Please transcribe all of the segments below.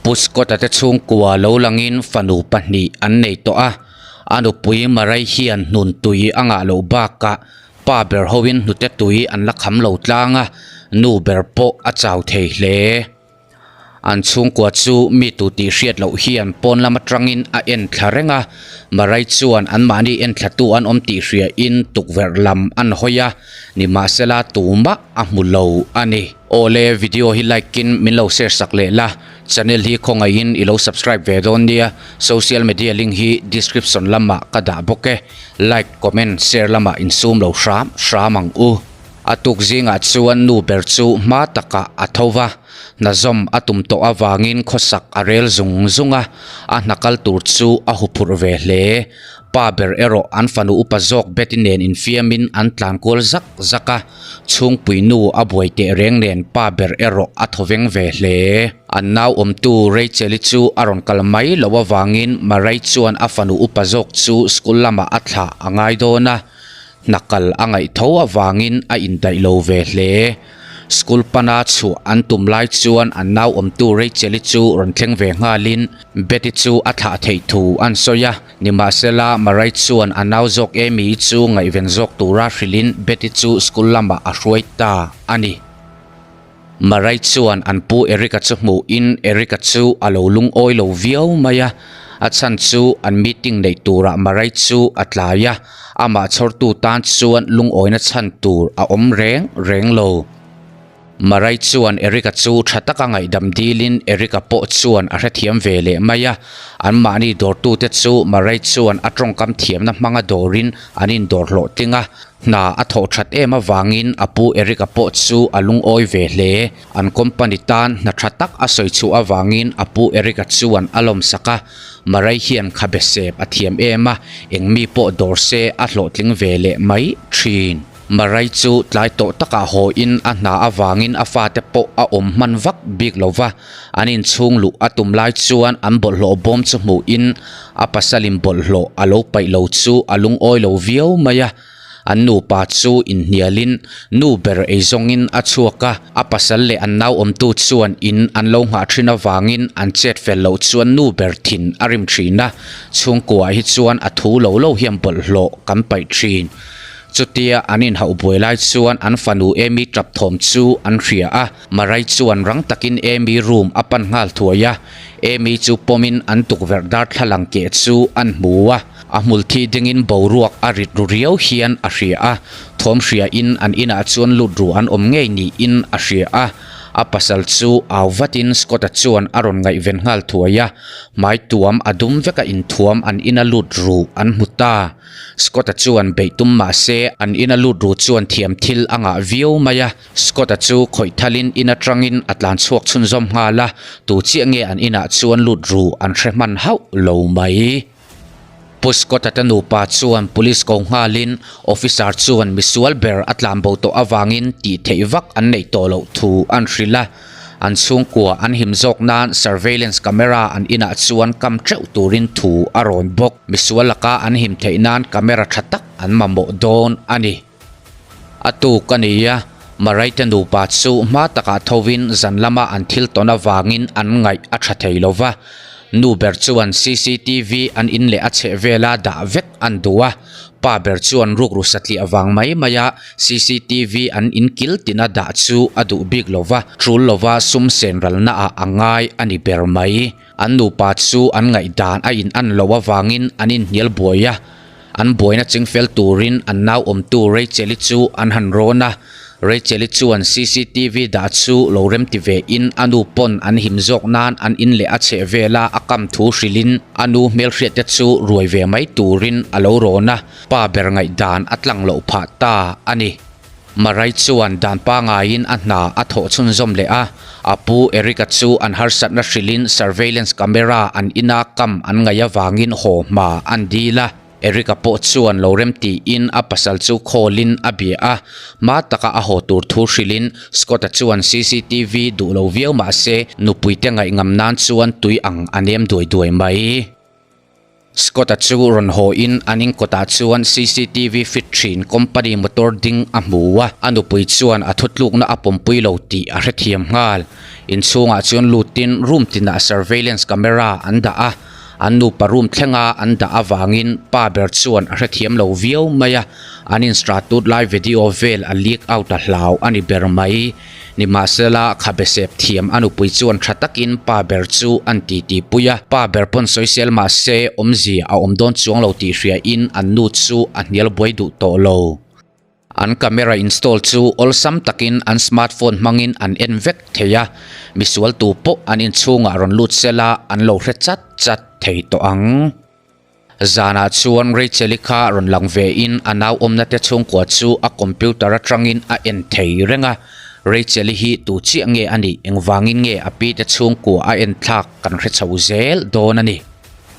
Pu Scott-a te chhungkua lo langin fanu pahnih an nei tawh a, a nupui Marai hian hnun tui a ngah loh bakah pa ber hoin hnute tui an la kham lo tlang a, nu ber pawh a chau thei hle. An chhungkua chu mi tu tih hriat loh hian pawn lam atangin a en thla reng a, Marai chuan anmahni en thlatu an awm tih hriain tukverh lam an hawi a, nimahsela tumah a hmu lo a ni. Awle video hi like in min lo share sak leh la, channel hi khawngaihin i lo subscribe ve dawn nia, social media link hi description lamah ka dah bawk e, like, comment, share lamah insum lo hram hram ang u. A tuk zingah chuan nu ber chu hma takah a tho va, hna zawm a tum tawh avangin khawsak a rel zung zung a, a hna kal tur chu a huphurh ve hle. Pa ber erawh an fanu upa zawk Betty nen infiamin an tlan kual zak zak a, chhungpui nu a buai teh reng nen pa ber erawh a thawveng ve hle. An nau awmtu Rachel-i chu a rawn kal mai loh avangin Maray chuan a fanu upa zawk chu school lamah a thlah a ngai dawn a, Hna kal a ngaih tho avangin a indaih lo ve hle. School pana chhuah an tum lai chuan an nau awmtu Rachel-i chu rawn thleng ve nghalin Betty chu a thlah theih thu an sawi a. Nimahsela, Marai chuan a nau zawk Amy-i chu ngaihven zawk tura hrilhin Betty chu school lamah a hruai ta a ni. Marai chuan an pu Eric-a chu hmuhin Eric-a chu a lo lungawi lo viau mai a, a chhan chu an meeting neih turah Marai chu a tlai a, amah chhawrtu tan chuan lungawina chhan tur a awm reng reng lo. Marai chuan Eric-a chu tha taka ngaihdam dilin Eric-a pawh chuan a hrethiam ve leh mai a, anmahni dawrtute chu Marai chuan a tawngkam thiamna hmanga dawrin an indawr hlawhtling a, Hna a thawh that em avangin a pu Eric-a pawh chu a lungawi ve hle. An company tan hna tha tak a sawi chhuah avangin a pu Eric-a chuan a lawmsak a, Marai hian khabe sep a thiam em a, eng mi pawh dawr se a hlawhtling ve leh mai thin. Marai chu tlai tawh takah haw in a hna avangin a fate pawh a awm hman vak bik lo va, an inchhung luh a tum lai chuan an bawlhhlawh bawm chu hmuhin a pasalin bawlhhlawh a lo paih lo chu a lungawi lo viau mai a, an nupa chu inhnialin nu ber eizawngin a chhuak a, a pasal leh an nau awmtu chuan in an lo nghah thin avangin an chet fel loh chuan nu ber thin a rim thin a, chhungkuaah hi chuan a thu lo lo hian bawlhhlawh kan paih thin. Chutia an inhauh buai lai chuan an fanu Amy tap thawm chu an hria a, Marai chuan rang takin Amy room a pan nghal thuai a, Amy chu pawmin an tukverh darthlalang keh chu an hmu a, a hmul thi dingin boruak a rit ru riau hian a hria a, thawm hriain an inah chuan lut ru an awm ngei niin a hria a, a pasal chu au vatin Scott-a chuan a rawn ngaihven nghal thuai a, hmai tuam a dum veka inthuam an ina lut ru an hmu ta. Scott-a chuan beih tum mah se an ina lut ru chuan thiam thil a ngah viau mai a, Scott-a chu khawih thalin in atangin a tlan chhuak chhunzawm nghal a, tu chiah nge an inah chuan lut ru an hre hman hauh lo mai. Pu Scott-a te nupa chuan police ko nghalin officer chuan misual ber a tlan bo tawh avangin tih theih vak an neih tawh loh thu an hrilh a, an chhungkua an him zawk nan surveillance camera an inah chuan kam teuh turin thu a rawn bawk. Misual laka an him theih nan camera tha tak an mamawh dawn a ni. A tuk a ni a, Maraite nupa chu hma takah thovin zan lama an thil tawn avangin an ngaih a tha thei lo va. Nu ber chuan cctv an in leh a chheh vela dah vek an duh a, pa ber chuan rukru satliah vang mai maia cctv an in kil tina dah chu a duh bik lo va, tul lova sum sen ralnaah a ngai a ni ber mai. An nupa chu an ngaihdan a in an loh avangin an inhnial buai a. An buaina chingfel turin an nau awmtu Rachel-i chu an han rawn a, Rachel-i chuan cctv dah chu lo remti ve in a nu pawn an him zawk nan an in leh a chheh vela a kam thu hrilhin a nu hmelhriat te chu ruai ve mai turin a lo rawn a, pa ber ngaihdan a tlang loh phah ta a ni. Marai chuan dan pangaiin a hna a thawh chhunzawm leh a, a pu Eric-a chu an harsatna hrilhin surveillance camera an ina kam an ngaih avangin haw hma an dil a. Eric-a pawh chuan lo rem tiin a pasal chu call-in a bia a, hma taka a haw tur thu hrilhin Scott-a chuan cctv duh lo viau mah se nupuite ngaihngam nan chuan tui ang a nem duai duai mai. Scott-a chu rawn haw in an in kawtah chuan cctv fit thin company motor ding a hmu a, a nupui chuan a thutlukna a pawmpui lo tih a hrethiam nghal. Inchhungah chuan lutin room tinah surveillance camera an dah a, an nupa room thlenga an dah avangin pa ber chuan a hrethiam lo viau mai a, an instratut lai video vel a leak out a hlau a ni ber mai. Nimahsela, khabe sep thiam a nupui chuan tha takin pa ber chu an titi pui a, pa ber pawn sawisel mahse awmzia a awm dawn chuang lo tih hriain an nu chu a hnial buai duh tawh lo. An camera install chu awlsam takin an smartphone hmangin an en vek thei a, misual tu pawh an inchhungah rawn lut sela an lo hre chat chat thei tawh ang. Zanah chuan Rachel-i kha rawn lang vein a nau awmna te chhungkua chu a computer atangin a en thei reng a. Rachel-i hi tu chiah nge a nih, engvangin nge a pi te chhungkua a en thlak kan hre chho zel dawn a ni.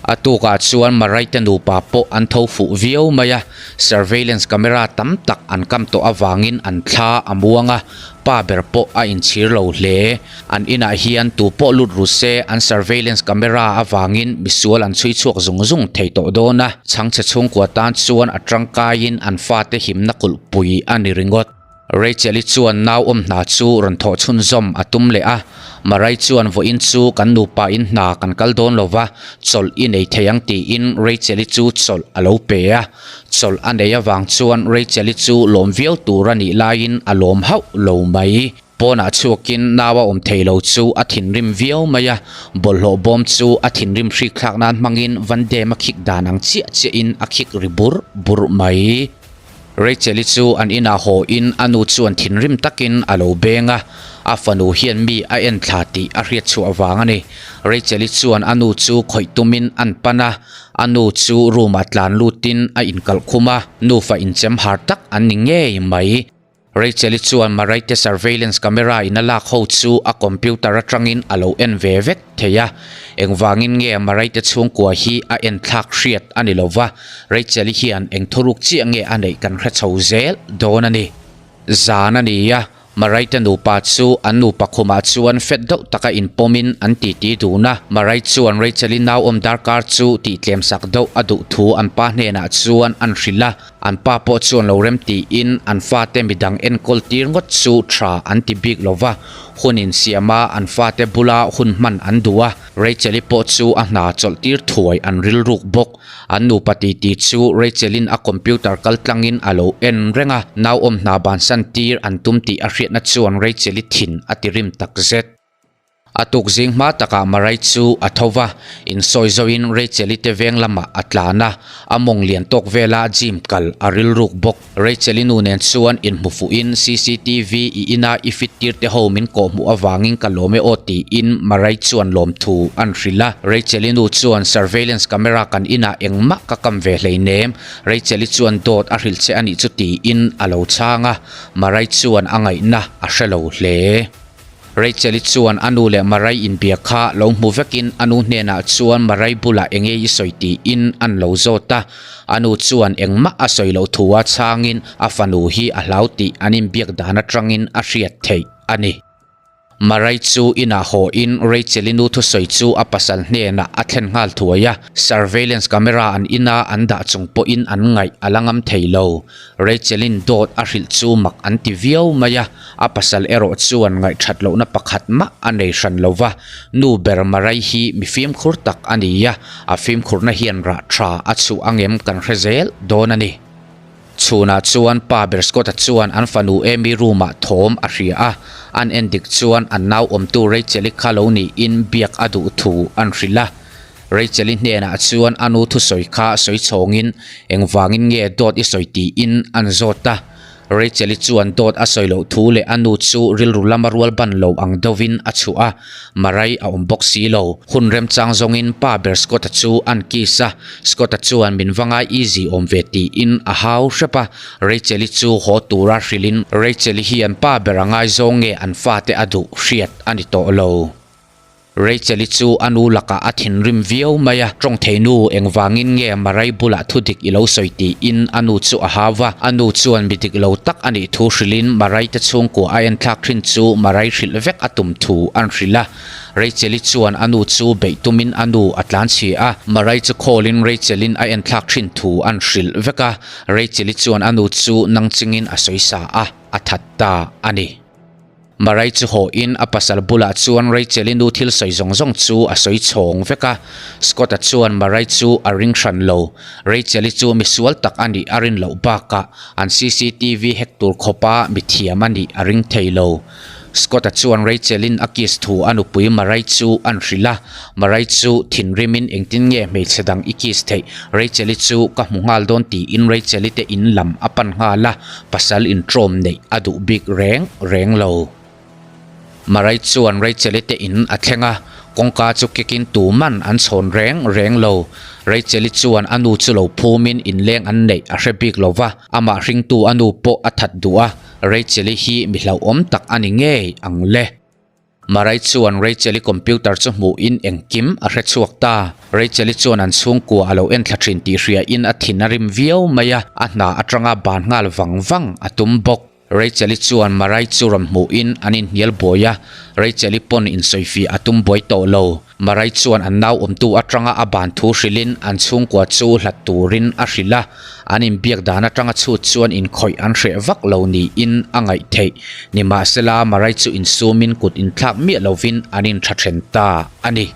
A tukah chuan Maraite nupa pawh an tho fuh viau mai a, surveillance camera tam tak an kam tawh avangin an thla a muang a, pa ber pawh a inchhir lo hle. An inah hian tu pawh lut ru se an surveillance camera avangin misual an chhui chhuak zung zung thei tawh dawn a, chhangchhe chhungkua tan chuan a tangkaiin an fate himna kulhpui a ni ringawt. Rachel-i chuan nau awm hna chu rawn thawh chhunzawm a tum leh a, Marai chuan vawiin chu kan nupa in hna kan kal dawn lo va, chawlh i nei thei ang tiin Rachel-i chu chawlh a lo pe a. Chawlh a nei avang chuan Rachel-i chu lawm viau tur a nih laiin a lawm hauh lo mai. Pawnah chhuakin nau a awm thei lo chu a thinrim viau mai a, bawlhhlawh bawm chu a thinrim hrik thlak nan hmangin Van Dam a khik dan ang chiah chiahin a khik ri bur bur mai. Rachel-i chu an inah haw in a nu chuan thinrim takin a lo beng a, a fanu hian mi a en thla tih a hriat chhuah vang a ni. Rachel-i chuan a nu chu khawih tumin an pan a, a nu chu room ah tlan lutin a inkalh khum a, nufa inchem har tak an ni ngei mai. Rachel-i chuan Maraite surveillance camera in a lak ho chu a computer atangin a lo en ve vek thei a. Engvangin nge Maraite chhungkua hi a en thlak hriat a ni lo va, Rachel-i hian eng thuruk chiah nge a neih kan hre chho zel dawn a ni. Zan a ni a, Maraite nupa chu an nupa khumah chuan fet deuh taka inpawmin an titi dun a. Marai chuan Rachel-i nau awm darkar chu tihtlem sak deuh a duh thu an pa hnenah chuan an hrilh a. An pa pawh chuan lo rem tiin an fate midang enkawl tir ngawt chu tha an ti bik lo va, hun insiam a an fate bula hun hman an duh a, Rachel-i pawh chu a hna chawlh tir thuai an rilruk bawk. An nupa titi chu Rachel-in a computer kal tlangin a lo en reng a, nauawm hna bansan tir an tum tih a hriatna chuan Rachel-i thin a ti rim takzet. A tuk zing hma takah Marai chu a tho va, insawi zoin Rachel-i te veng lamah a tlan a, a mawng lian tawk vela gym kal a rilruk bawk. Rachel-i nu nen chuan inhmu fuhin cctv i ina i fit tir te ho min kawhhmuh avangin ka lawm e aw tiin Marai chuan lawmthu an hrilh a. Rachel-i nu chuan surveillance camera kan inah engmah ka kam ve hleinem, Rachel-i chuan dawt a hrilh che a nih chu tiin a lo chhang a, Marai chuan a ngaihna a hre lo hle. Rachel-i chuan a nu leh Marai inbia kha lo hmu vekin a nu hnenah chuan Marai bulah enge i sawi tiin an lo zawt a. A nu chuan engmah a sawi loh thu a chhangin a fanu hi a hlau tih an inbiak dan atangin a hriat theih a ni. Marai chu inah haw in Rachel-i nu thusawi chu a pasal hnenah a thlen nghal thuai a, surveillance camera an ina an dah chung pawhin an ngaih a la ngam thei lo. Rachel-in dawt a hrilh chu mak an ti viau mai a, a pasal erawh chuan ngaihthat lohna pakhat mah a nei hran lo va, nu ber Marai hi mi fimkhur tak a ni a, a fimkhurna hian rah tha a chhuah angem kan hre zel dawn a ni. Chhunah chuan pa ber Scott-a chuan an fanu Amy room-ah thawm a hria a, an en dik chuan an nau awmtu Rachel-i kha lo niin biak a duh thu an hrilh a. Rachel-i hnenah chuan a nu thusawi kha sawi chhawngin engvangin nge dawt i sawi tiin an zawt a. Rachel-i chuan dawt a sawi loh thu leh a nu chu rilru lama rual ban lo ang deuhin a chhuah a, Marai a awm bawk si lo. Hun remchang zawngin pa ber Scott-a chu an kiss a, Scott-a chuan min va ngai easy awm ve tiin a hau hrep a, Rachel-i chu haw tura hrilhin Rachel-i hian pa ber a ngaizawng nge an fate a duh hriat a ni tawh lo. Rachel-i chu a nu lakah a thinrim viau mai a, tawng thei nu engvangin nge Marai bulah thu dik i lo sawi tiin a nu chu a hau a, a nu chuan mi dik lo tak a nih thu hrilhin Marai te chhungkua a enthlak thin chu Marai hrilh vek a tum thu an hrilh a. Rachel-i chuan a nu chu beih tumin a nu a tlan chhi a, Marai chu call-in Rachel-in a enthlak thin thu an hrilh vek a, Rachel-i chuan a nu chu nang chingin a sawi sa a, a that ta a ni. Marai chu haw in a pasal bulah chuan Rachel-i nu thil sawi zawng zawng chu a sawi chhawng vek a. Scott-a chuan Marai chu a ring hran lo. Rachel-i chu misual tak a nih a rin loh bakah an cctv hack tur khawpa mithiam a nih a ring thei lo. Scott-a chuan Rachel-in a kiss thu a nupui Marai chu an hrilh a. Marai chu thinrimin engtin nge hmeichhe dang i kiss theih? Rachel-i chu ka hmu nghal dawn tiin Rachel-i te in lam a pan nghal a, pasal intrawm neih a duh bik reng reng lo. Marai chuan Rachel-i te in a thleng a, kawngka chu kekin tuman an chhawn reng reng lo. Rachel-i chuan a nu chu lo phumin inleng an neih a hre bik lo va, amah hringtu a nu pawh a that duh a, Rachel-i hi mi hlauhawm tak a ni ngei ang le. Marai chuan Rachel-i computer chu hmuhin engkim a hre chhuak ta. Rachel-i chuan an chhungkua a lo en thla thin tih hriain a thin a rim viau mai a, a hna atanga ban nghal vang vang a tum bawk. Rachel-i chuan Marai chu rawn hmuhin an inhnial buai a, Rachel-i pawn insawifiah a tum buai tawh lo. Marai chuan an nau awmtu atanga a ban thu hrilhin an chhungkua chu hlat turin a hrilh a, an inbiak dan atanga chhut chuan inkhawih an hreh vak lo niin a ngaih theih. Nimahsela, Marai chu insumin kut inthlak miah lovin an intha then ta a ni.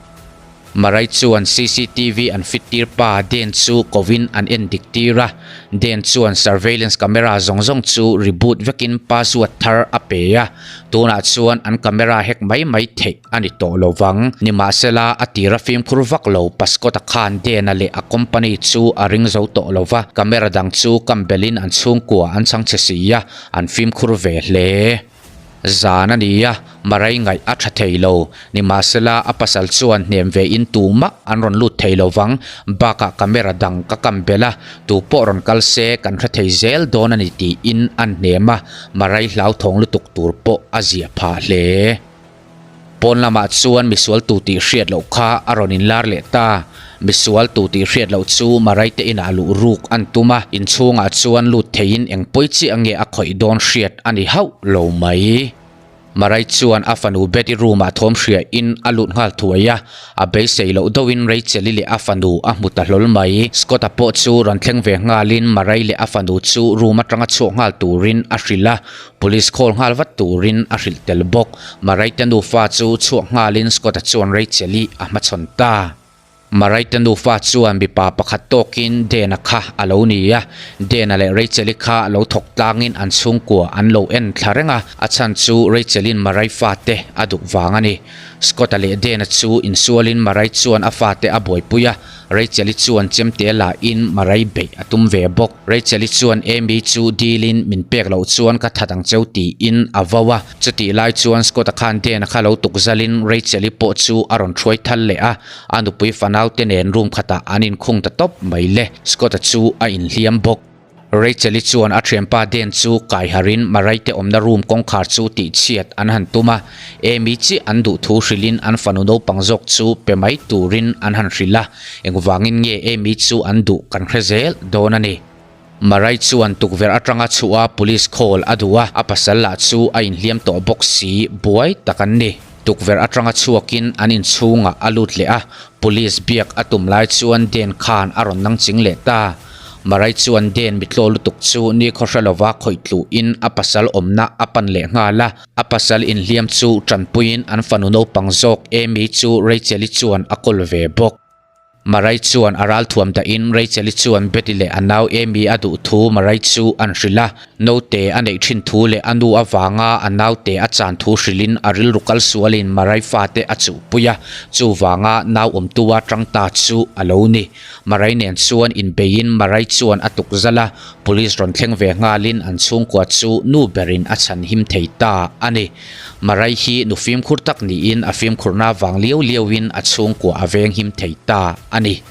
Marai chuan cctv an fit tir pa Dan chu kovin an en dik tir a, Dan chuan surveillance camera zawng zawng chu reboot vekin password thar a pe a, tunah chuan an camera hack mai mai theih a ni tawh lo vang. Nimahsela, a tira fimkhur vak lo Pascot-a khan Dan-a leh a company chu a ring zo tawh lo va, camera dang chu kam belin an chhungkua an chhang chhe si a, an fimkhur ve hle. Zan a ni a, Marai ngaih a tha thei lo. Nimahsela, a pasal chuan hnem ve in tumah an rawn lut thei lo vang. Bakah camera dang ka kam belh a, tu pawh rawn kal se kan hre thei zel dawn a ni tiin an hnem a, Marai hlauthawng lutuk tur pawh a ziah phah hle. Pawn lamah chuan misual tu tih hriat loh kha a rawn inlar leh ta. Misual tu tih hriat loh chu Maraite inah luh ruk an tum a, inchhungah chuan lut theiin eng pawi chiah nge a khawih dawn hriat a ni hauh lo mai. Marai chuan a fanu Betty room-ah thawm hria in a lut nghal thuai a, a beisei loh deuhin Rachel-i leh a fanu a hmu ta hlawl mai. Scott-a pawh chu rawn thleng ve nghalin Marai leh a fanu chu room atanga chhuak nghal turin a hrilh a, Police call nghal vat turin a hrilh tel bawk. Maraite nufa chu chhuak nghalin Scott-a chuan Rachel-i a hmachhawn ta. Maraite nufa chuan mipa pakhat tawkin Dan-a kha a lo ni a, Dan-a leh Rachel-i kha lo thawk tlangin an chhungkua an lo en thla reng a, a chhan chu Rachel-in Marai fate a duh vang a ni. Scott-a leh Dan-a chu insualin Marai chuan a fate a buaipui a, Rachel-i chuan chemte lahin Marai beih a tum ve bawk. Rachel-i chuan Amy chu dilin min pek loh chuan ka that ang cheu tiin a vo a. Chutih lai chuan Scott-a khan Dan-a kha lo tuk zalin Rachel-i pawh chu a rawn hruai thal leh a, a nupui fanaute nen room khatah an inkhung ta tawp mai le. Scott-a chu a inhliam bawk. Rachel-i chuan a thianpa Dan chu kai harin Maraite awmna room kawngkhar chu tihchhiat an han tum a, Amy chiah an duh thu hrilhin an fanu naupang zawk chu pe mai turin an han hrilh a, engvangin nge Amy chu an duh kan hre zel dawn a ni. Marai chuan tukverh atanga chhuah a police call a duh a, a pasal lah chu a inhliam tawh bawk si, buai tak an ni. Tukverh atanga chhuakin an inchhungah a lut leh a, police biak a tum lai chuan Dan khan a rawn nangching leh ta. Marai chuan Dan mitlaw lutuk chu nikhaw hre lova khawih tluhin a pasal awmna a pan leh nghal a, a pasal inhliam chu tanpuiin an fanu naupang zawk Amy chu Rachel-i chuan a kawl ve bawk. Marai chuan a ralthuam dahin Rachel-i chuan Betty leh a nau Amy a duh thu Marai chu an hrilh a, naute a neih thin thu leh a nu avanga a naute a chan thu hrilhin a rilru kal sualin Marai fate a chuhpui a, chuvanga nau awmtu a tang ta chu a lo ni. Marai nen chuan inbeiin Marai chuan a tuk zalh a, police rawn thleng ve nghalin an chhungkua chu nu berin a chhan him thei ta a ni. Marai hi nu fimkhur tak niin a fimkhurna vang liau liauin a chhungkua a veng him thei ta a ni.